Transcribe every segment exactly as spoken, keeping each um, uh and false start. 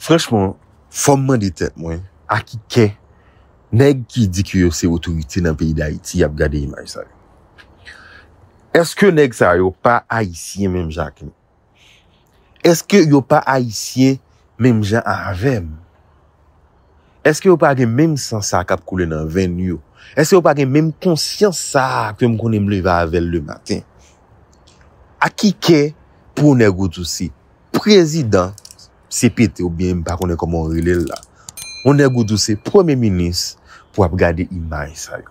Franchman, fò m mande tèt mwen, a ki kè nèg ki di ke yo se otorite nan peyi Dayiti ap gade imaj sa yo? Èske nèg sa yo pa ayisyen menm jan ak nou? Èske yo pa ayisyen menm jan avè m? Èske yo pa gen menm san sa k ap koule nan venn yo? Èske yo pa gen menm konsyans sa a ke m konnen m leve avè l lematen? A ki kè pou yon nèg ou di w se prezidan C P T oubyen m pa konnen kòman w rele l la, yon nèg ou di w se premye minis pou ap gade imaj sa yo?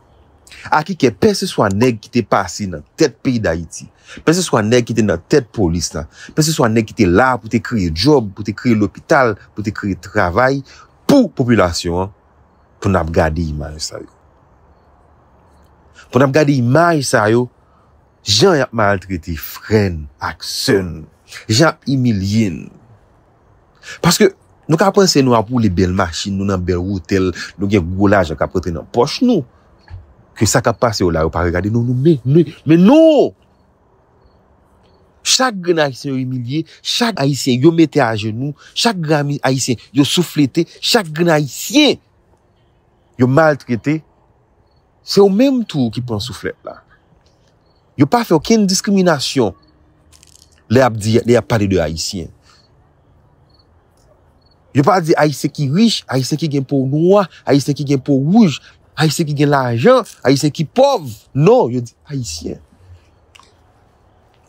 A ki kè pèseswa nèg ki te pase nan tèt peyi Dayiti, pèseswa nèg ki te nan tèt polis la, pèseswa nèg ki te la pou te kreye djòb, pou te kreye lopital, pou te kreye travay pou popilasyon an, pou n ap gade imaj sa yo? Pou n ap gade imaj sa yo, jan y ap maltrete frè n ak sè n, jan y ap imilye n. Paske nou ka panse nou ap woule bèl machin, nou nan bèl wotèl, nou gen gwo lajan k ap rantre nan pòch nou. Ke sa k ap pase yo la, yo pa regade nou, nou, men, men, men non! Chak grenn ayisyen yo imilye, chak ayisyen yo mete ajenou, chak grenn ayisyen yo souflete, chak grenn ayisyen yo maltrete, se ou menm tou ki pran souflèt la. Yo pa fè okenn diskriminasyon lè y ap di, lè y ap pale de ayisyen. Yo pa di ayisyen ki rich, ayisyen ki gen po nwa, ayisyen ki gen po wouj, ayisyen ki gen lajan, ayisyen ki pòv. Non, yo di ayisyen.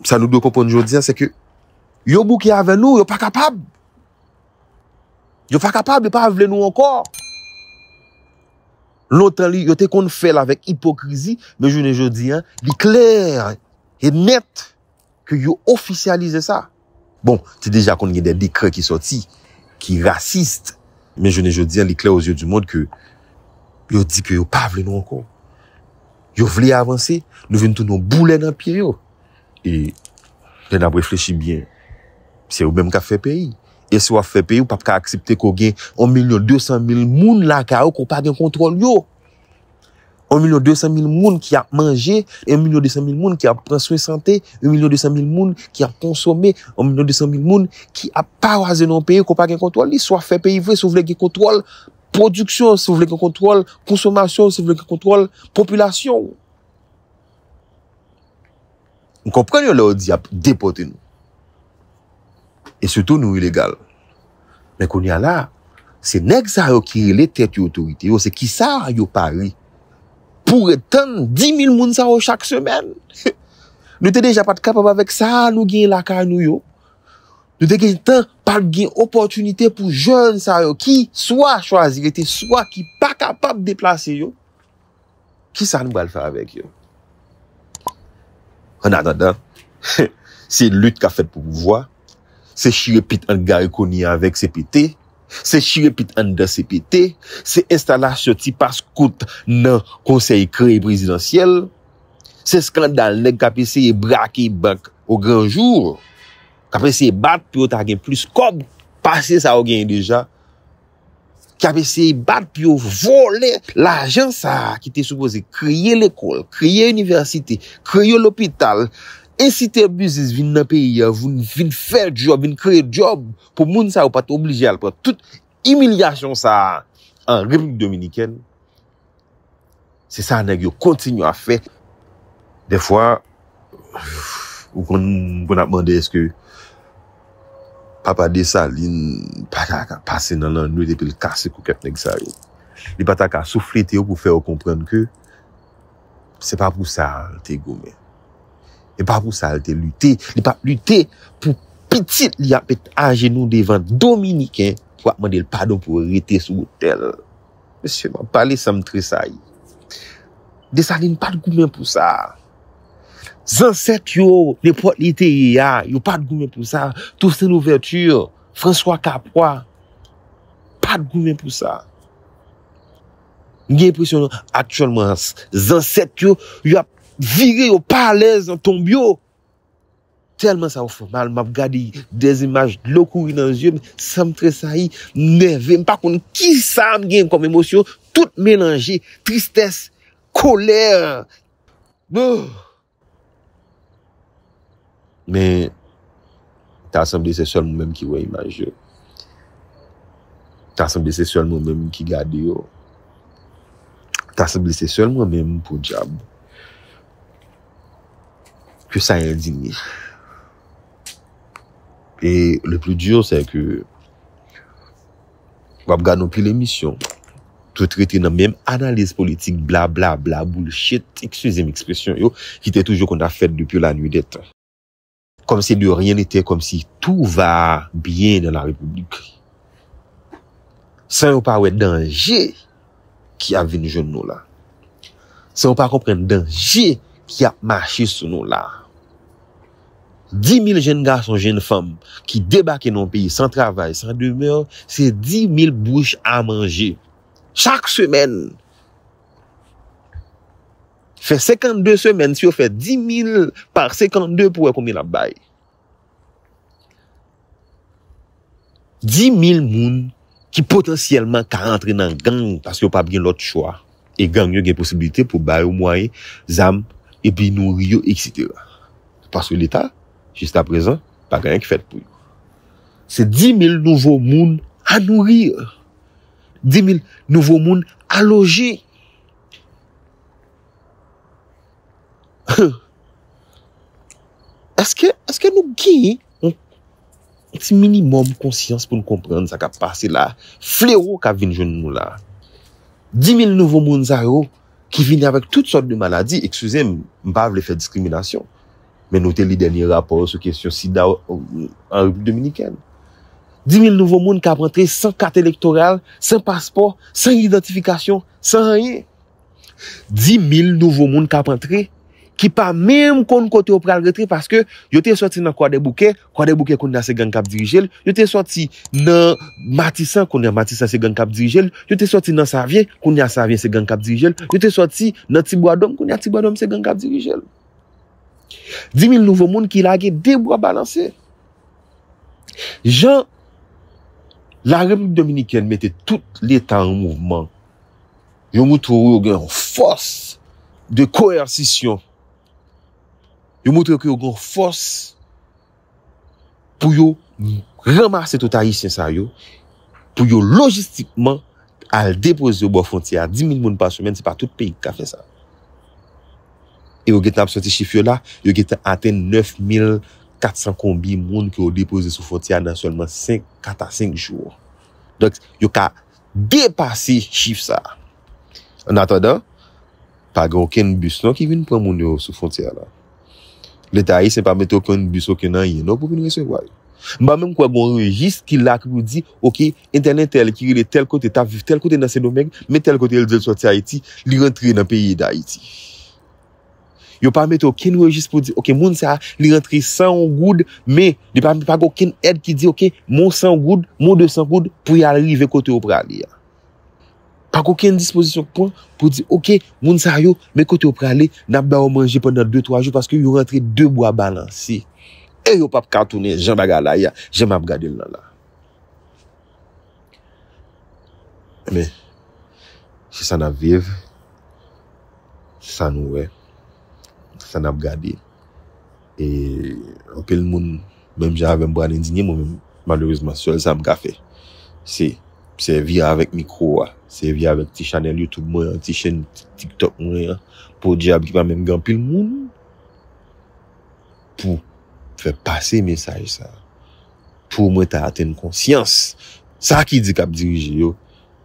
Sa nou dwe konprann jodi a, se ke yo bouke avè nou, yo pa kapab. Yo pa kapab, yo pa vle nou ankò. Lontan li, yo te konn fè l avèk ipokrizi, men jounen jodi a, li klè e nèt ke yo ofisyalize sa. Bon, te deja konn gen de dekrè ki sòti, ki rasis, men jounen jodi a, li klè aux yeux du monde ke yo di ke yo pa vle nou ankò. Yo vle avanse, nou vin tounen yon boulè nan pye yo. E lè n ap reflechi byen, se ou menm k ap fè peyi. E si w ap fè peyi, ou p ap ka aksepte ke w gen yon milyon de san mil moun lakay ou ke w pa gen kontwòl yo. Yon milyon de san mil moun ki ap manje, yon milyon de san mil moun ki ap pran swen sante, yon milyon de san mil moun ki ap konsome, yon milyon de san mil moun ki ap pawaze nan yon peyi ke w pa gen kontwòl li. Si w ap fè peyi vre, si w vle gen kontwòl pwodiksyon, si w vle gen kontwòl konsomasyon, si w vle gen kontwòl popilasyon w. M konprann yo lè yo di y ap depòte nou. E sitou nou ilegal. Men kounye a la, se nèg sa yo ki rele tèt yo otorite yo, se kisa yo pare pou ret tann dis mil moun sa yo chak semèn? Nou te deja pa t kapab avèk sa nou genyen lakay nou yo. Nou te gentan pa t gen opòtinite pou jèn sa yo ki swa chwazi rete, swa ki pa kapab deplase yo. Kisa nou pral fè avèk yo? An atandan, se lit k ap fèt pou pouvwa, se chire pit ant Garry Conille avèk C P T, se chire pit anndan C P T, se enstalasyon ti paskout nan konsèy kreye prezidansyèl, se eskandal nèg k ap eseye brake bank o gran jou, k ap eseye bat pou yo ta gen plis kòb pase sa yo genyen deja, k ap eseye bat pou yo vòlè lajan sa a ki te sipoze kreye lekòl, kreye inivèsite, kreye lopital, ensite biznis vin nan peyi a, vin, vin fè djòb, vin kreye djòb pou moun sa yo pa t oblije al pran tout imilyasyon sa a an Repiblik Dominikèn. Se sa nèg yo kontinye ap fè. Dèfwa, ou konn, m konn ap mande èske papa Desalin pa ta ka pase nan lannwit epi l kase koukèt nèg sa yo. Li pa ta ka souflete yo pou fè yo konprann ke se pa pou sa l te goumen. E pa pou sa l te lite. Li p ap lite pou pitit li ap met ajenou devan Dominiken pou ap mande l padon pou rete sou wotèl. Mesye, m ap pale san m tresayi. Desalin pa t goumen pou sa. Zansèt yo, nenpòt li te ye a, yo pa t goumen pou sa. Toussaint Louverture, François Capois, pa t goumen pou sa. M gen enpresyon aktyèlman, zansèt yo, y ap vire, yo pa alèz nan tonb yo. Tèlman sa yo fè mal, m ap gade de zimaj, dlo kouri nan zye m, san m tresayi, m nève, m pa konn kisa m gen kòm emosyon, tout melanje, tristès, kolè. Oh! Men, ta sanble se sèl mwen menm ki wè imaj yo. Ta sanble se sèl mwen menm ki gade yo. Ta sanble se sèl mwen menm, podyab, ke sa endinye. E le plus dur, c'est que w ap gade yon pil emisyon, tout rete nan menm analiz politik, bla, bla, bla, bullshit, excusez-moi expression yo, ki te toujou konn ap fèt depuis la nuit des temps. Comme si de rien n'était, comme si tout va bien dans la République. San yo pa wè danje ki ap vin jwenn nou la. San yo pa konprann danje ki ap mache sou nou la. Dis mil jenn gason, jenn fanm ki debake nan yon peyi san travay, san demè, se dis mil bouch a manje. Chak semèn. Fè senkannde semèn, si yo fè dis mil pa senkannde pou wè konbyen l ap bay. Dis mil moun ki potansyèlman ka antre nan gang paske yo p ap gen lòt chwa. E gang yo gen posiblite pou ba yo mwayen, zam, epi nouri yo, etsetera. Paske Leta, jiskaprezan, pa gen anyen ki fèt pou yo. Se dis mil nouvo moun a nouri. Dis mil nouvo moun a loje. Èske, èske nou genyen yon, yon ti minimòm konsyans pou n konprann sa k ap pase la? Flewo k ap vin jwenn nou la. Dis mil nouvo moun sa yo ki vini avèk tout sòt de maladi, eskize m, m pa vle fè diskriminasyon. Men nou te li dènye rapò yo sou kesyon sida an Repiblik Dominikèn. Dis mil nouvo moun k ap antre san kat elektoral, san paspò, san idantifikasyon, san anyen. Dis mil nouvo moun k ap antre, ki pa menm konn kote yo pral rete, paske yo te sòti nan Kwadèboukè, Kwadèboukè kounye a se gang k ap dirije l, yo te sòti nan Matisan, kounye a Matisan se gang k ap dirije l, yo te sòti nan Savyen, kounye a Savyen se gang k ap dirije l, yo te sòti nan Tibwadòm, kounye a Tibwadòm se gang k ap dirije l. Dis mil nouvo moun ki lage de bwa balanse. Jan la Repiblik Dominikèn mete tout Leta an mouvman, yo montre w yo gen yon fòs de koèsisyon. Yo montre ke yo gen yon fòs pou yo ranmase tout Ayisyen sa yo, pou yo lojistikman al depoze yo bò fwontyè a. Dis mil moun pa semèn, se pa tout peyi ki ka fè sa. E yo gentan ap sòti chif yo la, yo gentan atenn nèf mil kat san konbyen moun ke yo depoze sou fwontyè a nan sèlman senk, kat a senk jou. Donk, yo ka depase chif sa a. Annatandan, pa gen okenn bis non ki vin pran moun yo sou fwontyè a la. Leta ayisyen pa mete okenn bis, okenn anyen non pou vin resevwa yo. M pa menm kwè gen yon rejis ki la ki pou di, oke, entèl, entèl ki rele tèl kote, t ap viv tèl kote nan Sendomeng, men tèl kote l di l sòti Ayiti, li rantre nan peyi Dayiti. Yo pa mete okenn rejis pou di, oke, moun sa a, li rantre san yon goud, men li pa, pa gen okenn èd ki di, oke, men yon san goud, men yon de san goud pou y al rive kote yo prale a. Pa gen okenn dispozisyon k pran pou di, oke, moun sa yo, men kote yo prale, n ap ba yo manje pandan de, twa jou paske yo rantre de bwa balanse. E yo p ap ka tounen jan bagay la ye a, jan m ap gade l lan la. Men, se sa n ap viv, se sa nou wè, se sa n ap gade. E anpil moun, menm jan avè m, pral endinye, mwen menm, malerezman, sèl sa m ka fè, se sèvi avèk mikwo a, sèvi avèk ti chanèl YouTube mwen an, ti chèn TikTok mwen an, podyab ki pa menm gen anpil moun, pou fè pase mesaj sa, pou mwen ta atenn konsyans sa ki di k ap dirije yo,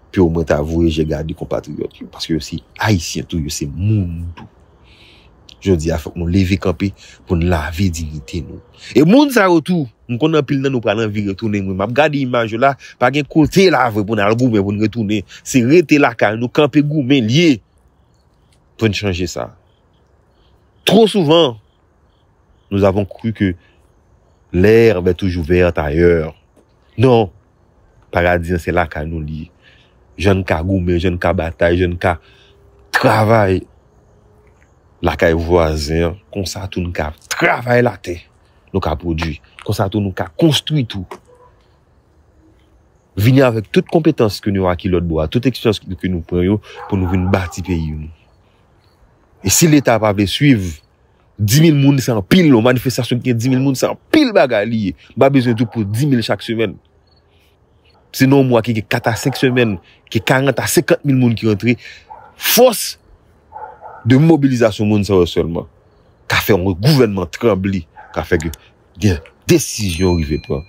pou mwen ta voye je gade konpatriyòt yo, paske yo se Ayisyen tou, yo se moun tou. Jodi a, fòk nou leve kanpe pou n lave diyite nou. E moun sa yo tou, m konnen anpil nan nou pral anvi retounen. Mwen, m ap gade imaj yo la, pa gen kote la vre pou n al goumen, pou n retounen. Se rete lakay nou, kanpe goumen l ye pou n chanje sa. Trop souvent, nous avons cru que l'herbe est toujours verte ailleurs. Non, paradi an se lakay nou li ye. Jan n ka goumen, jan n ka batay, jan n ka travay lakay vwazen an, konsa tou n ka travay latè, nou ka pwodui. Konsa tou nou ka konstwi tou. Vini avèk tout konpetans ke nou aki lòt bò a, tout eksperyans ke nou pran yo pou nou vin bati peyi nou. E si Leta pa vle swiv, dis mil moun se anpil, yon manifestasyon ki gen dis mil moun se anpil bagay li ye. M pa bezwen tou pou dis mil chak semèn. Se nan yon mwa ki gen kat a senk semèn, ki karant a senkant mil moun ki rantre. Fòs de mobilizasyon moun sa yo sèlman ka fè yon gouvènman tranble, ka fè ke gen desizyon rive pran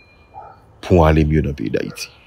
pou ale mye nan peyi Dayiti.